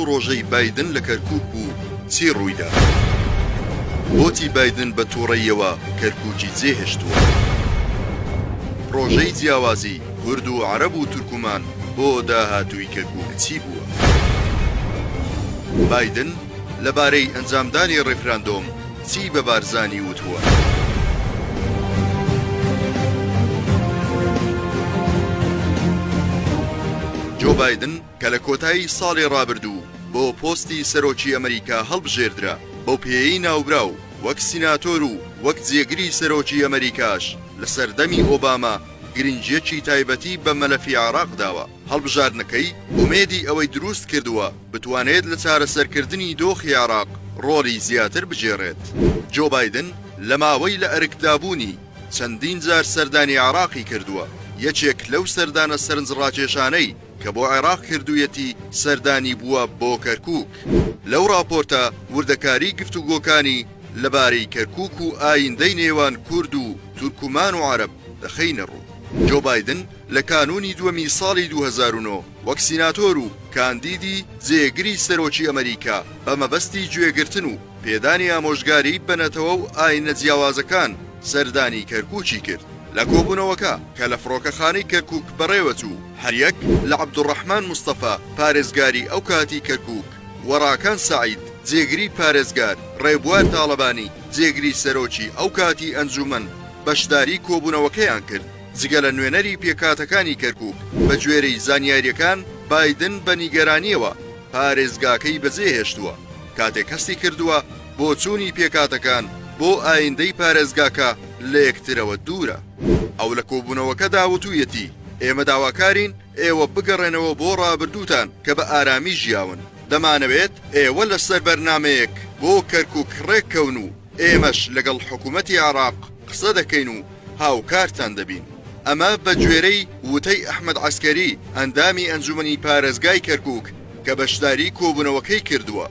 ڕۆژەی بایدن لە کەرکوک بوو چی ڕوویدا؟ بۆچی بایدن بە توڕەییەوە کەرکوکی جێهێشتووە؟ پڕۆژەی جیاوازی کورد و عەرەب و تورکمان بۆ داهاتووی کەرکوک چی بووە؟ بایدن لەبارەی ئەنجامدانی ڕیفراندۆم چی بە بارزانی وتووە؟ جۆ بایدن کە لە کۆتایی ساڵی ڕابردوو بۆ پۆستی سەرۆکی ئەمریکا هەڵبژێردرا، بەو پێیەی ناوبراو وەک سیناتۆر و وەک جێگری سەرۆکی ئەمریکاش لە سەردەمی ئۆباما گرنگییەکی تایبەتی بە مەلەفی عێراق داوە، هەڵبژاردنەکەی ئومێدی ئەوەی دروست کردووە بتوانێت لە چارەسەرکردنی دۆخی عێراق ڕۆڵی زیاتر بگێڕێت. جۆ بایدن لە ماوەی لە ئەرکدابوونی چەندین جار سەردانی عێراقی کردووە، یەکێک لەو سەردانە سەرنجڕاکێشانەی کە بۆ عێراق کردوویەتی سەردانی بووە بۆ کەرکووک. لەو ڕاپۆرتە وردەکاری گفتوگۆکانی لەبارەی کەرکووک و ئایندەی نێوان کورد و تورکمان و عەرەب دەخەینە ڕوو. جۆ بایدن لە کانوونی دووەمی ساڵی 2009 وەک سیناتۆر و کاندیدی جێگری سەرۆکی ئەمەریکا بە مەبەستی گوێگرتن و پێدانی ئامۆژگاری بە نەتەوە و ئاینە جیاوازەکان سەردانی کەرکووکی کرد. لە کۆبوونەوەکە کە لە فڕۆکەخانەی کەرکووک بەڕێوەچوو، هەریەک لە عەبدولڕەحمان مستەفا، پارێزگاری ئەوکاتی کەرکووک و ڕاکان سەعید، جێگری پارێزگار، ڕێبوار تاڵەبانی، جێگری سەرۆکی ئەوکاتی ئەنجوومەن بەشداری کۆبوونەوەکەیان کرد. جگە لە نوێنەری پێکهاتەکانی کەرکووک، بەگوێرەی زانیارییەکان بایدن بە نیگەرانییەوە پارێزگاکەی بەجێهێشتووە، کاتێک هەستی کردووە بۆچوونی پێکهاتەکان بۆ ئایندەی پارێزگاکە لە یەکترەوە دوورە. ئەو لە کۆبوونەوەکەدا وتوویەتی، ئێمە داواکارین ئێوە بگەڕێنەوە بۆ ڕابردووتان کە بە ئارامی ژیاون، دەمانەوێت ئێوە لەسەر بەرنامەیەک بۆ کەرکووک ڕێککەون و ئێمەش لەگەڵ حکومەتی عێراق قسە دەکەین و هاوکارتان دەبین. ئەمە بەگوێرەی وتەی ئەحمەد عەسکەری، ئەندامی ئەنجومەنی پارێزگای کەرکوک کە بەشداری کۆبوونەوەکەی کردووە.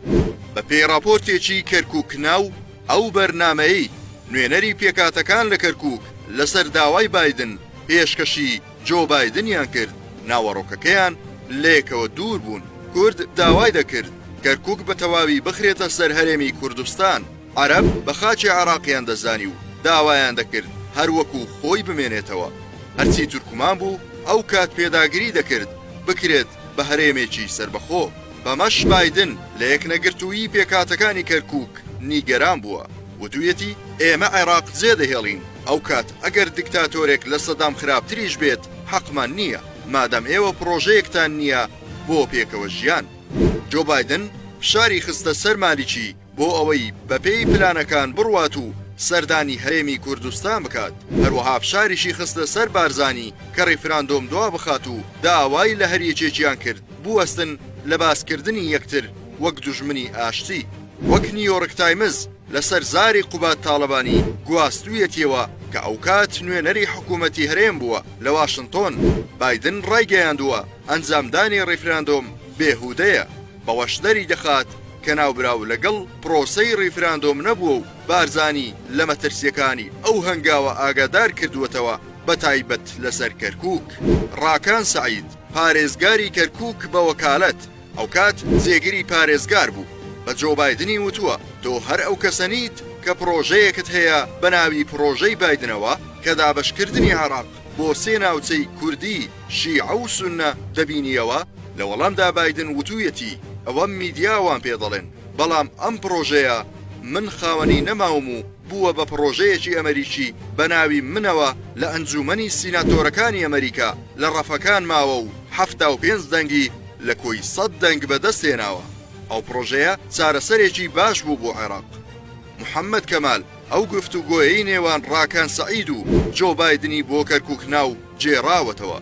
بەپێی ڕاپۆرتێکی کەرکوک ناو، ئەو بەرنامەیەی نوێنەری پێکهاتەکان لە کەرکوک لەسەر داوای بایدن پێشکەشی جۆ بایدنیان کرد، ناوەڕۆکەکەیان لەیەکەوە دوور بوون. کورد داوای دەکرد کەرکوک بە تەواوی بخرێتە سەر هەرێمی کوردستان، عەرەب بە خاکی عێراقیان دەزانی و داوایان دەکرد هەر وەکو خۆی بمێنێتەوە. هەرچی تورکمان بوو ئەو کات پێداگری دەکرد بکرێت بە هەرێمێکی سەربەخۆ. بەمەش بایدن لە یەکنەگرتوویی پێکهاتەکانی کەرکوک نیگەران بووە. وتویەتی ئێمە عێراق جێدەهێڵین، ئەوکات ئەگەر دکتاتۆرێک لە سەدام خراپتریش بێت حەقمان نییە، مادام ئێوە پڕۆژەیەکتان نییە بۆ پێکەوە ژیان. جۆ بایدن فشاری خستە سەر مالیکی بۆ ئەوەی بەپێی پلانەکان بڕوات و سەردانی هەرێمی کوردستان بکات، هەروەها فشاریشی خستە سەر بارزانی کە ڕیفراندۆم دوابخات و داوای لە هەریەکێکیان کرد بوەستن لە باسکردنی یەکتر وەک دوژمنی ئاشتی. وەک نیویۆرک تایمز لەسەر زاری قوباد تاڵەبانی گواستوویەتیەوە کە ئەوکات نوێنەری حکوومەتی هەرێم بووە لە واشنتۆن، بایدن ڕایگەیاندووە ئەنجامدانی ڕیفراندۆم بێهودەیە، بەوەش دەریدەخات کە ناوبراو لەگەڵ پرۆسەی ڕیفراندۆم نەبووە و بارزانی لە مەترسییەکانی ئەو هەنگاوە ئاگادار کردووەتەوە بەتایبەت لەسەر کەرکووک. ڕاکان سەعید، پارێزگاری کەرکووک بە وەکالەت، ئەوکات جێگری پارێزگار بوو، بە جۆ بایدنی وتووە، تۆ هەر ئەو کەسە نیت کە پڕۆژەیەکت هەیە بە ناوی پڕۆژەی بایدنەوە کە دابەشکردنی عێراق بۆ سێ ناوچەی کوردی، شیعە و سوننە دەبینییەوە؟ لە وەڵامدا بایدن وتوویەتی، ئەوە میدیا وام پێ دەڵێن، بەڵام ئەم پڕۆژەیە من خاوەنی نەماوم و بووە بە پڕۆژەیەکی ئەمەریکی بە ناوی منەوە لە ئەنجوومەنی سیناتۆرەکانی ئەمەریکا لە ڕەفەکان ماوە و 75 دەنگی لە کۆی 100 دەنگ بەدەستهێناوە. ئەو پڕۆژەیە چارەسەرێکی باش بوو بۆ عێراق. محەممەد کەمال ئەو گفتوگۆیەی نێوان ڕاکان سەعید و جۆ بایدنی بۆ کەرکوک ناو گێڕاوەتەوە.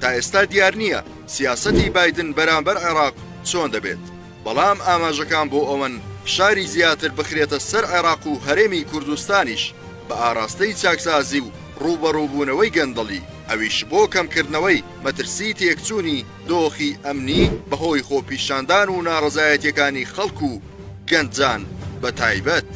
تا ئێستا دیار نییە سیاسەتی بایدن بەرامبەر عێراق چۆن دەبێت، بەڵام ئاماژەکان بۆ ئەوەن فشاری زیاتر بخرێتە سەر عێراق و هەرێمی کوردستانیش بە ئاراستەی چاکسازی و ڕووبەڕووبوونەوەی گەندەڵی، ئەویش بۆ کەمکردنەوەی مەترسی تێکچوونی دۆخی ئەمنی بەهۆی خۆپیشاندان و ناڕەزایەتیەکانی خەڵک و گەنجان بە تایبەت.